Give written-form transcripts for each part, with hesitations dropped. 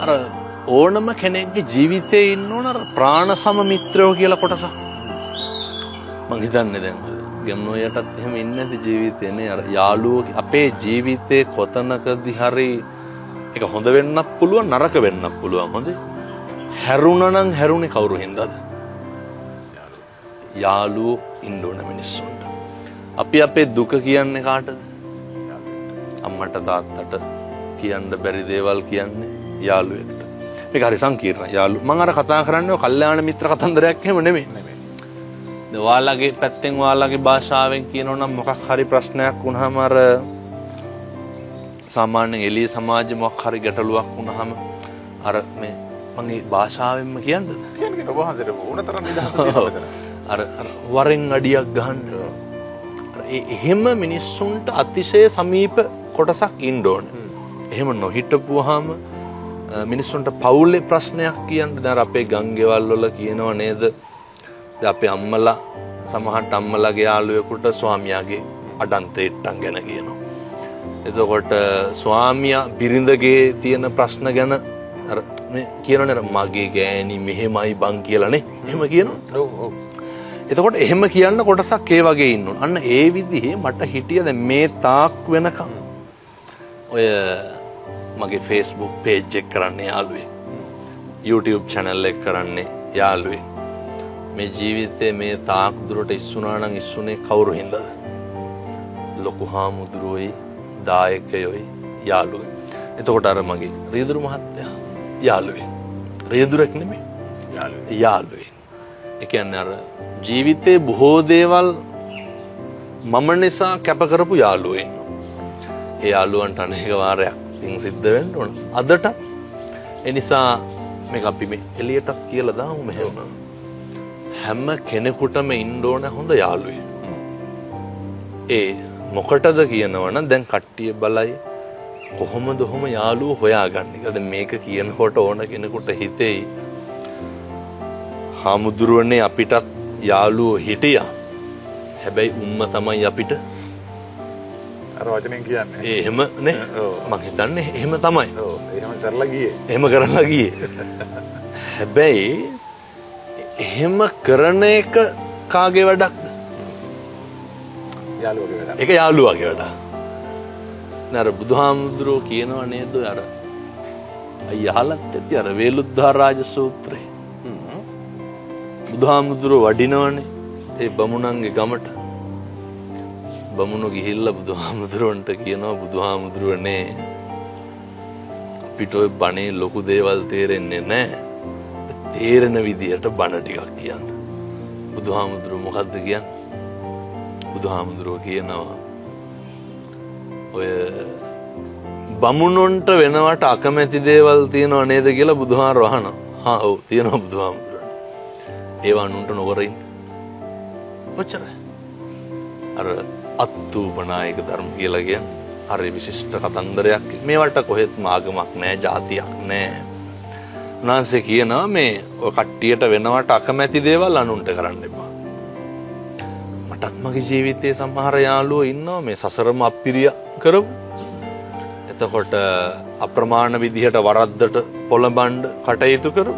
අර ඕනම කෙනෙක්ගේ ජීවිතේ ඉන්න ඕන අර ප්‍රාණ සම මිත්‍රයෝ කියලා කොටසක්. මං හිතන්නේ දැන් ගැම්නෝයටත් එහෙම ඉන්නේ නැති ජීවිතේ නේ. අර යාළුවෝ අපේ ජීවිතේ කොතනකදී හරි ඒක හොඳ වෙන්නත් පුළුවන්, නරක වෙන්නත් පුළුවන්. හොඳේ, හැරුණා නම් හැරුණේ කවුරු හින්දාද? යාළුවෝ ඉන්න ඕන මිනිස්සුන්ට. අපි අපේ දුක කියන්නේ කාටද? අම්මට තාත්තට කියන්න බැරි දේවල් කියන්නේ යාළුවෙක්ට. මේක හරි සංකීර්ණයි. යාළු මං අර කතා කරන්නේ ඔය කල්යාණ මිත්‍ර කතන්දරයක් එහෙම නෙමෙයි. නෙමෙයි. දැන් ඔයාලගේ පැත්තෙන් ඔයාලගේ භාෂාවෙන් කියනවා නම් මොකක් හරි ප්‍රශ්නයක් වුණාම, අර සාමාන්‍යයෙන් එළිය සමාජෙ මොකක් හරි ගැටලුවක් වුණාම, අර මේ මං ඒ භාෂාවෙන්ම කියන්නද? කියන්නේ ඔබ වහන්සේට ඕන තරම් නිදහස තියෙනවා මෙතන. අර අර වරෙන් අඩියක් ගහන්න. අර ඒ එහෙම මිනිස්සුන්ට අතිශය සමීප කොටසක් ඉන්න ඕන. එහෙම නොහිටපුවාම මිනිස්සුන්ට පවුලේ ප්‍රශ්නයක් කියන්න, දැන් අර අපේ ගම්ගෙවල් වල කියනව නේද? දැන් අපේ අම්මලා සමහරට අම්මලාගේ යාළුවෙකුට ස්වාමියාගේ අඩන්තේට්ටම් ගැන කියනවා. එතකොට ස්වාමියා බිරිඳගේ තියෙන ප්‍රශ්න ගැන අර මේ කියනවනේ, අර මගේ ගෑණි මෙහෙමයි බං කියලා නේ. එහෙම කියනවා. ඔව් ඔව්. එතකොට එහෙම කියන්න කොටසක් ඒ වගේ ඉන්න ඕන. අන්න ඒ විදිහේ මට හිටිය දැන් මේ තාක් වෙනකම් ඔය මගේ Facebook page එක කරන්නේ යාළුවෙක්. YouTube channel එක කරන්නේ යාළුවෙක්. මේ ජීවිතේ මේ තාක් දුරට ඉස්සුනා නම් ඉස්සුනේ කවුරු හින්දාද? ලොකු හාමුදුරුවෝයි, දායකයෝයි, යාළුවෙක්. එතකොට අර මගේ රියදුරු මහත්තයා යාළුවෙක්. රියදුරෙක් නෙමෙයි. යාළුවෙක්. යාළුවෙක්. ඒ කියන්නේ අර ජීවිතේ බොහෝ දේවල් මම නිසා කැප කරපු යාළුවෝ ඉන්නවා. ඒ යාළුවන්ට අනේක වාරයක් පින් සිද්ධ වෙන්න ඕන. අදටත් ඒ නිසා මේක අපි මේ එළියටත් කියලා දාමු මෙහෙම. හැම කෙනෙකුටම ඉන්න ඕන හොඳ යාළුවෙක්. ඒ මොකටද කියනවනම්, දැන් කට්ටිය බලයි කොහොමද ඔහොම යාළුවෝ හොයාගන්නේ කියලා. දැන් මේක කියනකොට ඕන කෙනෙකුට හිතෙයි, හාමුදුරුවනේ, අපිටත් යාළුවෝ හිටියා. හැබැයි උම්ම තමයි අපිට. අර වචනෙන් කියන්නේ. ඒ එහෙම නේ. ඔව්. මං හිතන්නේ එහෙම තමයි. ඔව්, එහෙම කරලා ගියේ. එහෙම කරලා ගියේ. හැබැයි එහෙම කරන එක කාගේ වැඩක්ද? යාළුවගේ වැඩක්. ඒක යාළුවාගේ වැඩක්. නේද, අර බුදුහාමුදුරුවෝ කියනවා නේද, ඔය අර අයියා අහලත් ඇති අර වේලුද්ධාර රාජ සූත්‍රය. බුදුහාමුදුරුවෝ වඩිනවනේ ඒ බමුණන්ගේ ගමට. බමුණු ගිහිල්ලා බුදුහාමුදුරුවන්ට කියනවා, බුදුහාමුදුරුවනේ, අපිට ඔය බණේ ලොකු දේවල් තේරෙන්නේ නැහැ. තේරෙන විදියට බණ ටිකක් කියන්න. බුදුහාමුදුරුවෝ මොකද්ද කියන්නේ? බුදුහාමුදුරුවෝ කියනවා, ඔය බමුණොන්ට වෙනවට අකමැති දේවල් තියෙනව නේද කියලා බුදුහාමුදුරුවෝ අහනවා. හා ඔව්, තියෙනවා බුදුහාමුදුරුවනේ. ඒවා අනුන්ට නොකර ඉන්න. ඔච්චරයි. අර අත්තූපනායක ධර්ම කියලා කියන්නේ හරි විශිෂ්ට කතන්දරයක්. මේවට කොහෙත්ම ආගමක් නෑ, ජාතියක් නෑ. උන්වහන්සේ කියනවා, මේ ඔය කට්ටියට වෙනවට අකමැති දේවල් අනුන්ට කරන්න එපා. මටත් මගේ ජීවිතයේ සමහර යාළුවෝ ඉන්නවා මේ සසරම අප්පිරිය කරපු. එතකොට අප්‍රමාණ විදිහට වරද්දට පොළඹන්න කටයුතු කරපු.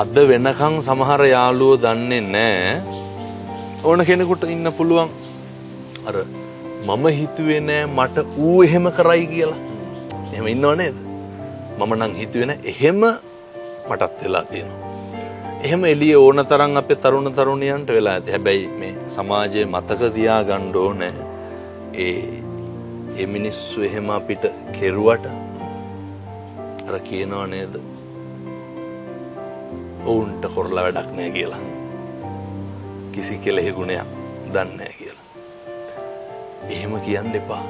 අද වෙනකන් සමහර යාළුවෝ දන්නේ නෑ. ඕන කෙනෙකුට ඉන්න පුළුවන්. අර මම හිතුවේ නෑ මට ඌ එහෙම කරයි කියලා. එහෙම ඉන්නව නේද? මම නම් හිතුවේ නෑ එහෙම. මටත් වෙලා තියෙනවා. එහෙම එළියේ ඕන තරම් අපේ තරුණ තරුණියන්ට වෙලා ඇති. හැබැයි මේ සමාජයේ මතක තියාගන්න ඕනේ, ඒ ඒ මිනිස්සු එහෙම අපිට කෙරුවට, අර කියනව නේද, ඔවුන්ට කරලා වැඩක් නෑ කියලා. කිසි කෙලෙහි ගුණයක් දන්නේ නෑ කියලා. එහෙම කියන්න එපා.